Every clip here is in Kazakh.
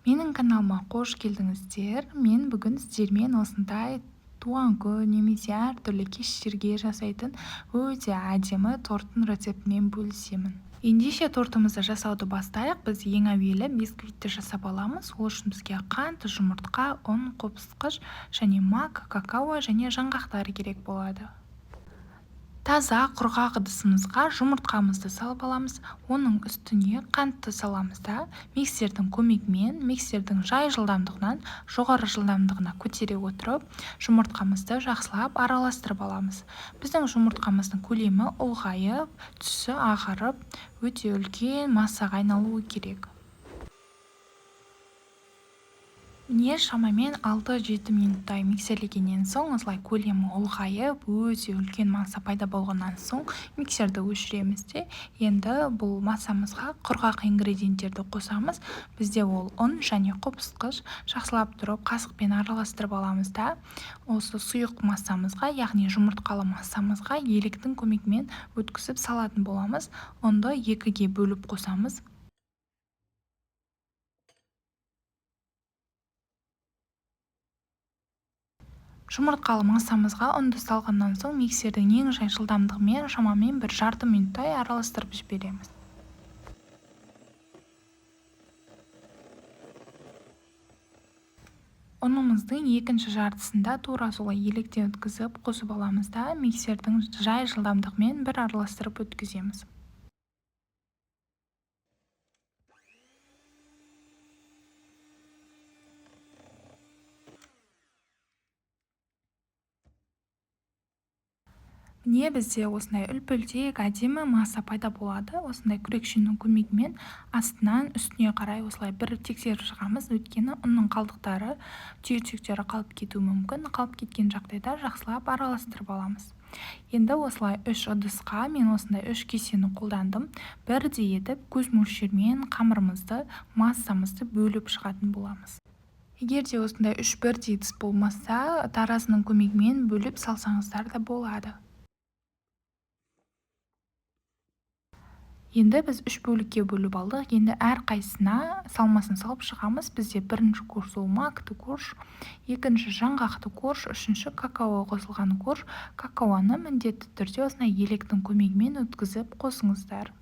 Менің каналыма қош келдіңіздер. Мен бүгін сіздермен осындай туған күн немесе әртүрлі кештерге жасайтын өте әдемі торттың рецептімен бөлісемін. Ендеше тортымызды жасауды бастайық. Біз ең әуелі бисквитті жасап аламыз. Ол үшін бізге қант, жұмыртқа, ұн, қопсытқыш және мак, какао және жаңғақтар керек болады. Таза құрғақ ыдысымызға жұмыртқамызды салып аламыз. Оның үстіне қантты саламыз да, миксердің көмегімен, миксердің жай жылдамдығынан жоғары жылдамдығына көтере отырып, жұмыртқамызды жақсылап араластырып аламыз. Біздің жұмыртқамыздың көлемі ұлғайып, түсі ағарып, өте үлкен массаға айналуы керек. Міне, шамамен 6-7 минуттай миксерлегеннен соң, осылай көлемі ұлғайып, өте үлкен масса пайда болғаннан соң миксерді өшіреміз де, енді бұл массамызға құрғақ ингредиенттерді қосамыз. Бізде ол ұн және қопсытқыш. Жақсылап тұрып қасықпен араластырып аламыз да, осы сұйық массамызға, яғни жұмыртқалы массамызға електің көмегімен өткізіп салатын боламыз. Ұнды екіге бөліп қосамыз. Жұмыртқалы массамызға ұнды салғаннан соң миксердің ең жай жылдамдығымен шамамен бір жарты минуттай араластырып жібереміз. Ұнымыздың екінші жартысында тура солай електен өткізіп қосып аламыз да, миксердің жай жылдамдығымен бір араластырып өткіземіз. Міне, бізде осындай үлпілдек әдемі масса пайда болады. Осындай күрекшенің көмегімен астынан үстіне қарай осылай бір тексеріп шығамыз. Өйткені ұнның қалдықтары, түйіршіктері қалып кетуі мүмкін. Қалып кеткен жағдайда жақсылап араластырып аламыз. Енді осылай 3 ыдысқа мен осындай 3 кесені қолдандым. Бірдей етіп көз мөлшерімен қамырымызды, массамызды бөліп шығатын боламыз. Егер де осындай 3 бірдей ыдыс болмаса, таразының көмегімен бөліп салсаңыздар да болады. Енді біз 3 бөлікке бөліп алдық. Енді әр қайсысына салмасын салып шығамыз. Бізде бірінші корж ол макты корж, екінші жаңғақты корж, үшінші какао қосылған корж. Какаоны міндетті түрде осындай електің көмегімен өткізіп қосыңыздар.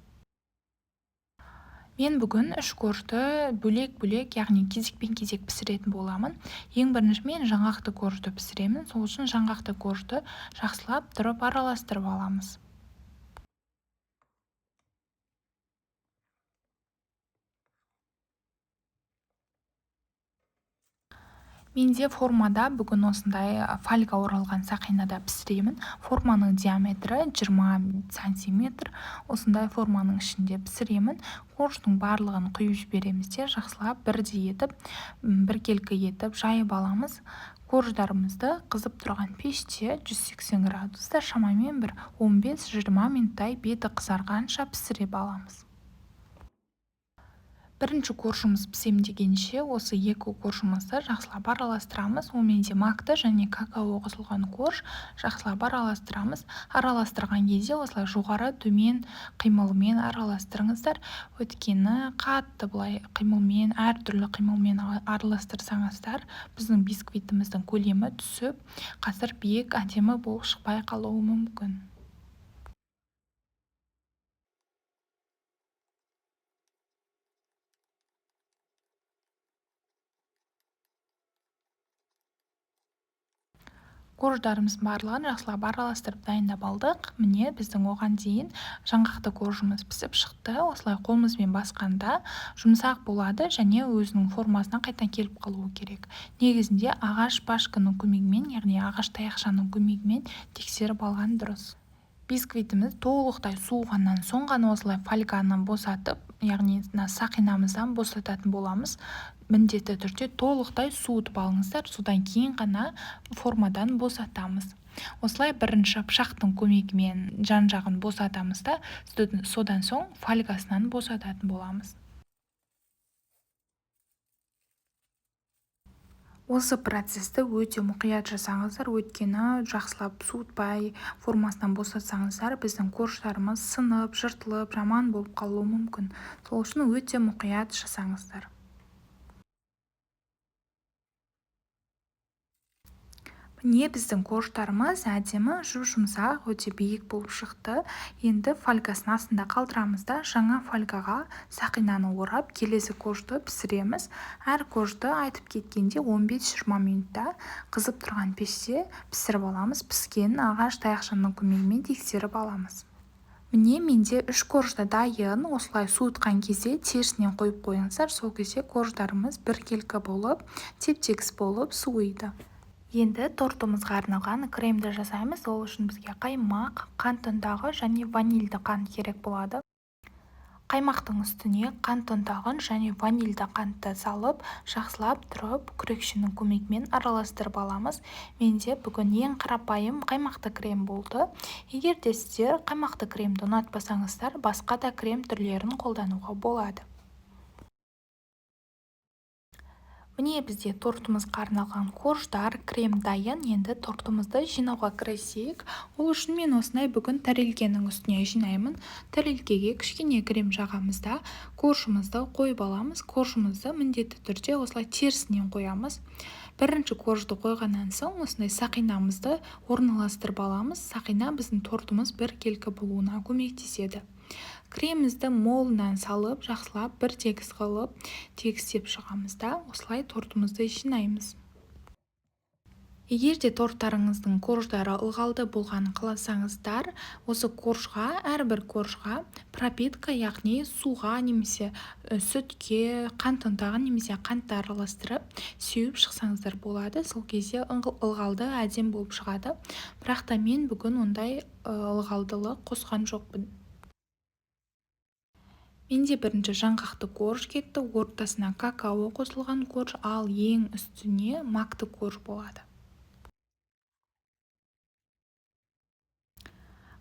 Мен бүгін 3 коржды бөлек-бөлек, яғни кезекпен-кезек пісіретін боламын. Ең бірінші мен жаңғақты коржды пісіремін. Сол үшін жаңғақты коржды жақсылап тұрып араластырып аламыз. Менде формада бүгін осындай фольга оралған сақинада пісіремін. Форманың диаметрі 20 сантиметр. Осындай форманың ішінде пісіремін. Корждың барлығын құйып жібереміз де, жақсылап бірдей етіп, біркелкі етіп жайып аламыз. Корждарымызды қызып тұрған пеште 180 градуста шамамен бір 15-20 минуттай беті қызарғанша пісіріп аламыз. Бірінші коржымыз пісем дегенше, осы екі коржымызды жақсылап араластырамыз. Ол менде макты және какао қосылған корж. Жақсылап араластырамыз. Араластырған кезде осылай жоғары төмен қимылмен араластырыңыздар. Өйткені қатты былай қимылмен, әртүрлі қимылмен араластырсаңыздар, біздің бисквитіміздің көлемі түсіп, қазір биік әдемі болып шықпай қалуы мүмкін. Корждарымыздың барлығын жақсылап араластырып дайындап алдық. Міне, біздің оған дейін жаңғақты коржымыз пісіп шықты. Осылай қолымызбен басқанда жұмсақ болады және өзінің формасына қайта келіп қалуы керек. Негізінде ағаш пашканың көмегімен, яғни ағаш таяқшаның көмегімен тексеріп алған дұрыс. Бисквитіміз толықтай суығаннан соң ғана осылай фольганы босатып, яғни мына сақинамыздан босататын боламыз. Міндетті түрде толықтай суытып алыңыздар, содан кейін ғана формадан босатамыз. Осылай бірінші пышақтың көмегімен жан-жағын босатамыз да, содан соң фольгасынан босататын боламыз. Осы процесті өте мұқият жасаңыздар, өйткені жақсылап суытпай формасынан босатсаңыздар, біздің корждарымыз сынып, жыртылып, жаман болып қалуы мүмкін. Сол үшін өте мұқият жасаңыздар. Міне, біздің коржтарымыз әдемі, жұп-жұмсақ, өте биік болып шықты. Енді фольгасын астында қалдырамыз да, жаңа фольгаға сақинаны орап, келесі коржды пісіреміз. Әр коржды, айтып кеткенде, 15-20 минутта қызып тұрған пеште пісіріп аламыз. Піскенін ағаш таяқшаның көмегімен тексеріп аламыз. Міне, менде үш корж да дайын. Осылай суытқан кезде терісінен қойып қойыңыздар, сол кезде корждарымыз біркелкі болып, теп-тегіс болып суиды. Енді тортымызға арналған кремді жасаймыз. Ол үшін бізге қаймақ, қант ұнтағы және ванильді қант керек болады. Қаймақтың үстіне қант ұнтағын және ванильді қантты салып, жақсылап тұрып күрекшенің көмегімен араластырып аламыз. Менде бүгін ең қарапайым қаймақты крем болды. Егер де сіздер қаймақты кремді ұнатпасаңыздар, басқа да крем түрлерін қолдануға болады. Міне, бізде тортымызға арналған корждар, крем дайын. Енді тортымызды жинауға кірісейік. Ол үшін мен осындай бүгін тәрелкенің үстіне жинаймын. Тәрелкеге кішкене крем жағамыз да, коржымызды қойып аламыз. Коржымызды міндетті түрде осылай терісінен қоямыз. Бірінші коржды қойғаннан соң осындай сақинамызды орналастырып аламыз. Сақина біздің тортымыз біркелкі болуына көмектеседі. Кремімізді молынан салып, жақсылап бір тегіс қылып тегістеп шығамыз да, осылай тортымызды жинаймыз. Егер де торттарыңыздың корждары ылғалды болғанын қаласаңыздар, осы коржға, әрбір коржға пропитка, яғни суға немесе сүтке қант ұнтағын немесе қантты араластырып сеуіп шықсаңыздар болады. Сол кезде ылғалды, әдемі болып шығады. Бірақ та мен бүгін ондай ылғалдылық қосқан жоқпын. Менде бірінші жаңғақты корж кетті, ортасына какао қосылған корж, ал ең үстіне макты корж болады.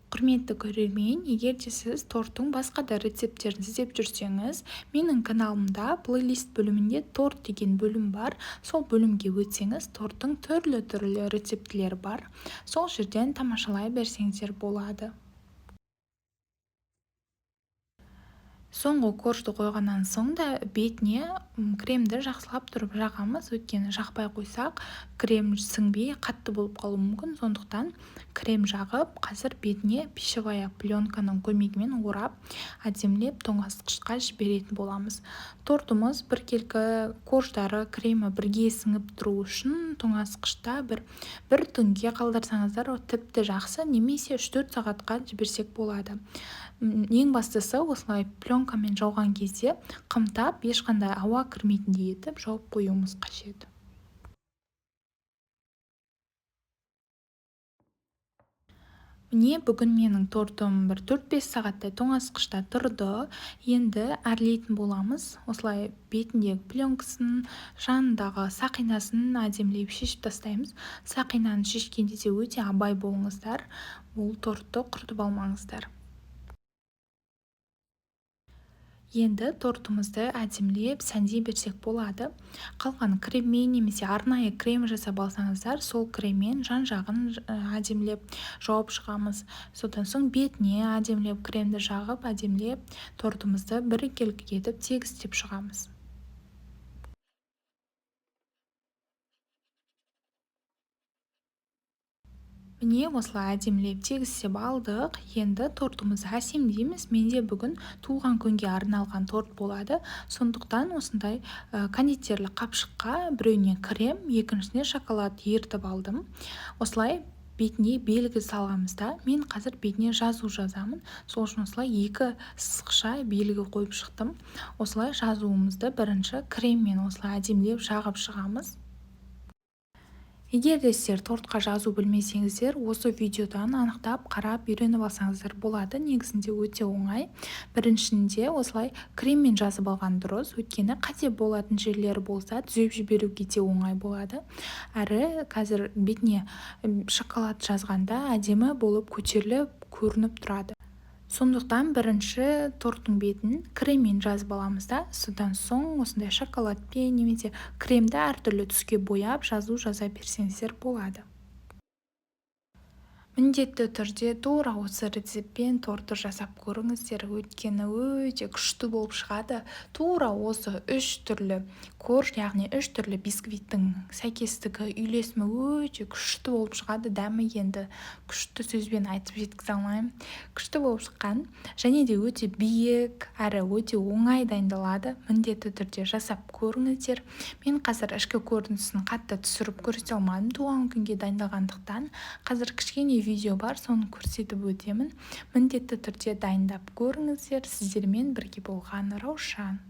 Құрметті көрермен, егер де сіз торттың басқа да рецепттерін іздеп жүрсеңіз, менің каналымда плейлист бөлімінде торт деген бөлім бар. Сол бөлімге өтсеңіз, торттың түрлі-түрлі рецептілері бар. Сол жерден тамашалай берсеңіздер болады. Соңғы коржды қойғаннан соң да бетіне кремді жақсылап тұрып жағамыз, өйткені жақпай қойсақ, крем сіңбей қатты болып қалуы мүмкін. Сондықтан крем жағып, қазір бетіне пищевая пленканың көмегімен орап, әдемілеп тоңазытқышқа жіберетін боламыз. Тортымыз біркелкі, корждары, кремі бірге сіңіп тұру үшін тоңазытқышта бір түнге қалдырсаңыздар тіпті жақсы, немесе 3-4 сағатқа жіберсек болады. Ең бастысы, осылай пленкамен жауған кезде қымтап, ешқандай ауа кірмейтіндей етіп жауып қоюымыз қажет. Міне, бүгін менің тортым бір 4-5 сағаттай тоңазытқышта тұрды. Енді әрлейтін боламыз. Осылай бетіндегі пленкасын, жанындағы сақинасын әдемілеп шешіп тастаймыз. Сақинаны шешкенде де өте абай болыңыздар, ол тортты құртып алмаңыздар. Енді тортымызды әдемілеп сәндей берсек болады. Қалған креммен немесе арнайы крем жасап алсаңыздар, сол креммен жан-жағын әдемілеп жауып шығамыз. Содан соң бетіне әдемілеп кремді жағып, әдемілеп тортымызды біркелкі етіп тегістеп шығамыз. Міне, осылай әдемілеп тегістеп алдық. Енді тортымызды әсемдейміз. Менде бүгін туылған күнге арналған торт болады. Сондықтан осындай кондитерлік қапшыққа біреуіне крем, екіншісіне шоколад ерітіп алдым. Осылай бетіне белгі саламыз да, мен қазір бетіне жазу жазамын. Сол үшін осылай екі сызықша белгі қойып шықтым. Осылай жазуымызды бірінші креммен осылай әдемілеп жағып шығамыз. Егер де сіздер тортқа жазу білмесеңіздер, осы видеодан анықтап, қарап, үйреніп алсаңыздар болады. Негізінде өте оңай. Біріншінде осылай креммен жазып алған дұрыс, өйткені қате болатын жерлері болса, түзеп жіберуге де оңай болады. Әрі қазір бетіне шоколад жазғанда әдемі болып көтеріліп көрініп тұрады. Сондықтан бірінші торттың бетін креммен жазып аламыз да, содан соң осындай шоколадпен немесе кремді әртүрлі түске бояп жазу жаза берсеңіздер болады. Міндетті түрде тура осы рецептпен тортты жасап көріңіздер, өйткені өте күшті болып шығады. Тура осы үш түрлі Корж, яғни үш түрлі бисквиттің сәйкестігі, үйлесімі өте күшті болып шығады. Дәмі енді күшті, сөзбен айтып жеткізе алмаймын, күшті болып шыққан. Және де өте биік әрі өте оңай дайындалады. Міндетті түрде жасап көріңіздер. Мен қазір ішкі көрінісін қатты түсіріп көрсете алмадым, туған күнге дайындалғандықтан. Қазір кішкене видео бар, соны көрсетіп өтемін. Міндетті түрде дайындап көріңіздер. Сіздермен бірге болған Раушан.